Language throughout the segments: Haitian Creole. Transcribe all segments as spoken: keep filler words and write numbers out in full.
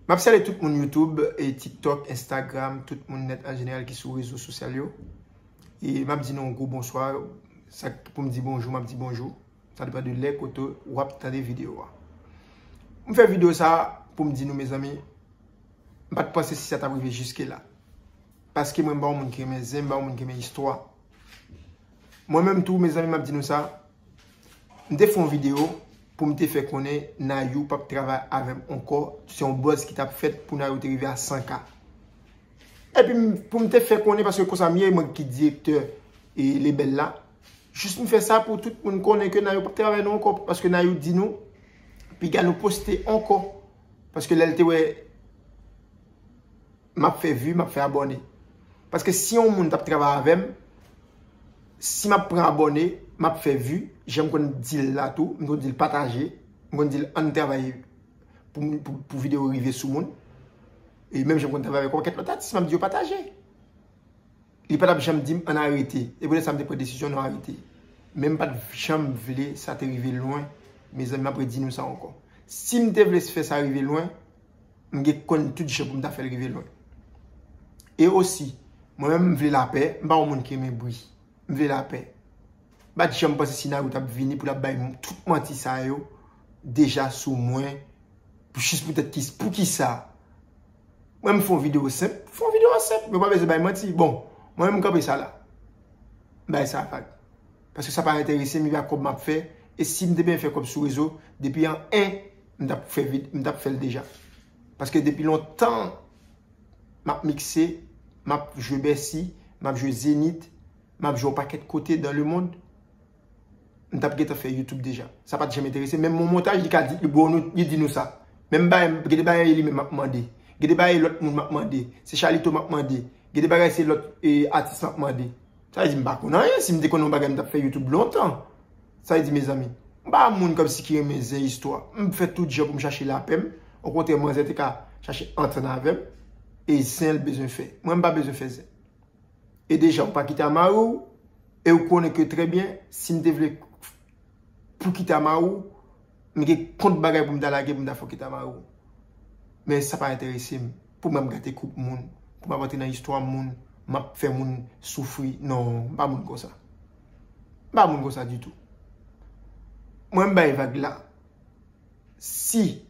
M ap salye tout moun YouTube, e TikTok, Instagram, tout moun nèt an jeneral ki sou rezo sosyal yo. E m ap di nou yon gwo bonswa. Sa k pou m di bonjou, m ap di bonjou. Sa depann de lè kote w ap tande videyo a. M fè videyo sa pou m di nou, mezanmi, m pa t panse si sa t ap rive jiske la. Paske mwen, m pa yon moun ki renmen zen, m pa yon moun ki renmen istwa. Mwen menm tou, mezanmi, m ap di nou sa, m te fè yon videyo pou m te fè konnen Nayou p ap travay avè m ankò. Se yon buzz ki t ap fèt pou Nayou te rive a san K. Epi m- pou m te fè konnen, paske konsa m ye, mwen ki direktè e lebèl la, jis m fè sa pou tout moun konnen ke Nayou p ap travay nou ankò, paske Nayou di nou piga nou poste ankò. Paske lè l te wè m ap fè vi, m ap fè abòne. Paske si yon moun t ap travay avè m, si m ap pran abòne, m ap fè vi, jan m konn di l la tou, m konn di l pataje, m konn di l ann travay pou, pou, pou videyo rive sou moun. E menm jan m konn travay avèk yon pakèt lòt atis, m ap di yo pataje. Li pa t ap janm di m ann arete. E poutèt sa m te pran desizyon nou arete. Men m pa t janm vle sa te rive lwen. Mezanmi, m ap redi nou sa ankò. Si m te vle fè sa rive lwen, m gen konn tout jan pou m ta fè l rive lwen. E osi, mwen menm m vle lapè, m pa yon moun ki renmen bri. M vle lapè. M pa t janm panse si Nayou t ap vini pou l ap bay m tout manti sa yo deja sou mwen. Pou jis poutèt ki, poukisa? Mwen m fè yon videyo senp, fè yon videyo senp, yo pa bezwen bay manti. Bon, mwen menm m kanpe sa la. M bay sa vag. Paske sa pa enterese m, e pa kòb m ap fè. E si m te byen fè kòb sou rezo, depi an en, m t ap fè vid, m t ap fè l deja. Paske depi lontan, m ap mikse, m ap jwe Bèsi, m ap jwe Zenith, m ap jwe yon pakèt kote dans le monde. M t ap gentan fè YouTube deja. Sa pa t janm enterese m. Menm yon montaj, li ka di, li, bon, nou, li di nou sa. Menm bagay, gen de bagay li menm m ap mande. Gen de bagay lòt moun m ap mande. Se Chalito m ap mande. Gen de bagay se lòt e, atis m ap mande. Sa vle di m pa konn anyen. Si m te konn yon bagay, m t ap fè YouTube lontan. Sa vle di, mezanmi, m pa moun kòmsi ki renmen zen istwa. M fè tout jan pou m chache lapè m. Okontrè, manzè te ka chache antann avè m. E zen l bezwen fè. Mwen, m pa bezwen fè zen. E deja, ou pa kite a mari w, e ou konnen ke trè byen, si m te vle pou kite a mari w, m gen kont bagay pou m ta lage, pou m ta fè w kite a mari w. Men sa pa enterese m. Pou mwen, m gate koup moun, pou m ap antre nan istwa moun, m ap fè moun soufri. Non, m pa moun konsa. M pa moun konsa ditou. Mwen, m bay vag la. Si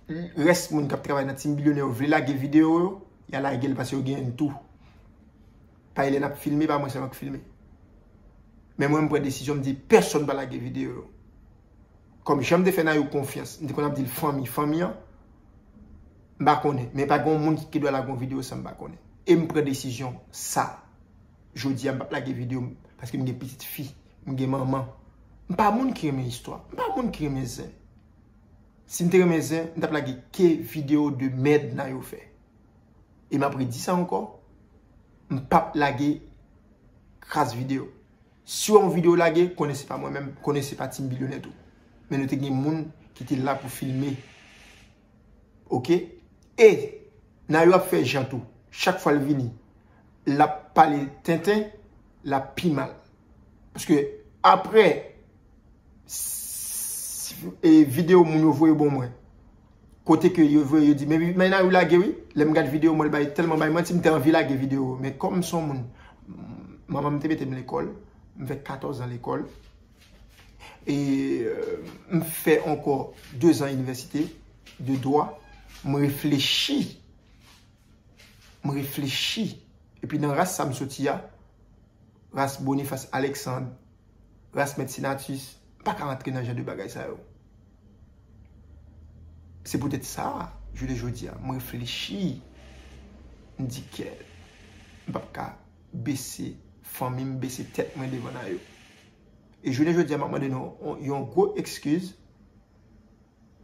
rès moun k ap travay nan Team Bilyonè yo vle lage videyo yo, y a lage l paske yo genyen l tou. Pa Elèn ap filme, pa mwen sèlman k filme. Men mwen, m pran desizyon, m di pèsonn pa lage videyo yo. Kòm jan m te fè Nayou konfyans, m te konn ap di l fanmi, fanmi an, m pa konnen. Men pa gen yon moun ki, ki dwe lage yon videyo san m pa konnen. E m pran desizyon sa. Jodi a, m p ap lage videyo m paske m gen pitit fi, m gen manman. M pa moun ki renmen istwa, m pa moun ki renmen zen. Si m te renmen zen, m t ap lage ke videyo de mèd Nayou fè. E m ap redi sa ankò, m p ap lage kras videyo. Si w wè yon videyo lage, konnen se pa mwen menm, konnen se pa Team Bilyonè tou. Men nou te gen moun ki te la pou filme. Oke? E Nayou ap fè jan tou. Chak fwa l vini, l ap pale tenten, l ap pi mal. Paske apre s- e, videyo moun yo voye bon mwen, kote ke yo voye, yo di, men, men Nayou lage wi. Lè m gad videyo mwen, l bay, tèlman bay manti, m te anvi lage videyo. Men kòm m se yon moun, manman m te mete m lekòl, m fè katòz an lekòl. E, euh, m fè ankò de zan inivèsite de dwa. M reflechi. M reflechi. Epi nan ras sa m soti a, ras Boniface Alexandre, ras Mèt Senatus, m pa ka rantre nan jan de bagay sa yo. Se poutèt sa, jounen jodi a, m reflechi, m di, kè, m p ap ka bese fanmi m, bese tèt mwen devan Nayou. E jounen jodi a, m ap mande nou yon, yon gwo ekskiz,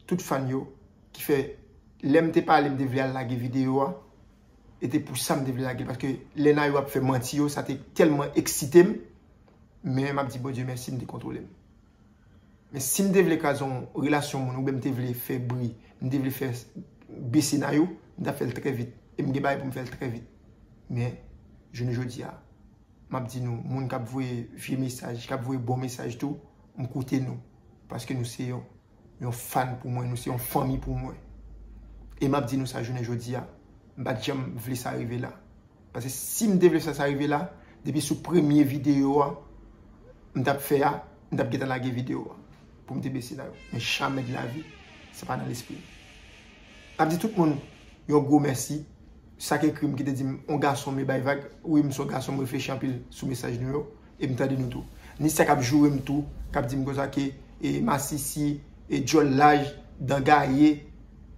tout fan yo, ki fè lè m te pale, m te vle al lage videyo a, e te pou sa m te vle lage l, paske lè Nayou ap fè manti yo, sa te tèlman eksite m, men m ap di Bondye mèsi, m te kontwole m. Men si m te vle kraze yon relasyon moun, oubyen m te vle fè bri, m te vle fè bese Nayou, m t ap fè l trè vit. E m gen bagay pou m fè l trè vit. Men, jounen jodi a, m ap di nou, moun k ap voye vye mesaj, k ap voye bon mesaj tou, m koute nou. Paske nou se yon, yon fan pou mwen, nou se yon fanmi pou mwen. E m ap di nou sa jounen jodi a, m pa t janm vle sa rive la. Paske si m te vle sa, sa rive la, depi sou premye videyo a, m t ap fè a, m t ap gentan lage videyo a. Pou m te bese la yo. Men jamè de la vi, sa pa nan lespri m. M ap di tout moun yon gwo mèsi. Sa k ekri m ki te di m, yon gason m bay vag. Wi, m se yon gason, m reflechi anpil sou mesaj nou yo. E m tande nou tou. Ni sa k ap joure m tou, k ap di m konsa ke e masisi, e djòl laj, dan gaye.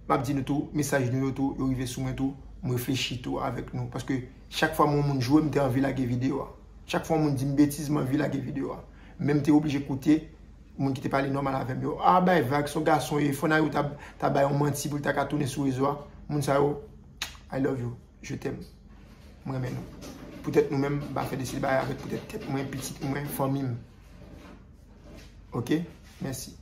M ap di nou tou, mesaj nou yo tou, yo rive sou mwen tou. M reflechi tou avèk nou. Paske chak fwa yon moun joure m, m te anvi lage videyo a. Chak fwa yon moun di m betiz, m anvi lage videyo a. Men m te oblije koute moun ki te pale nòmal avè m yo. A, bay vag, se yon gason ye, fò n a yo ta, ta bay yon manti pou l ta ka tounen sou rezo a. Moun sa yo, I love you, je t'aime. M renmen nou. Poutèt nou menm, m pa fè de sèl bagay avèk poutèt tèt mwen, pitit mwen, fanmi m. Ok? Mèsi.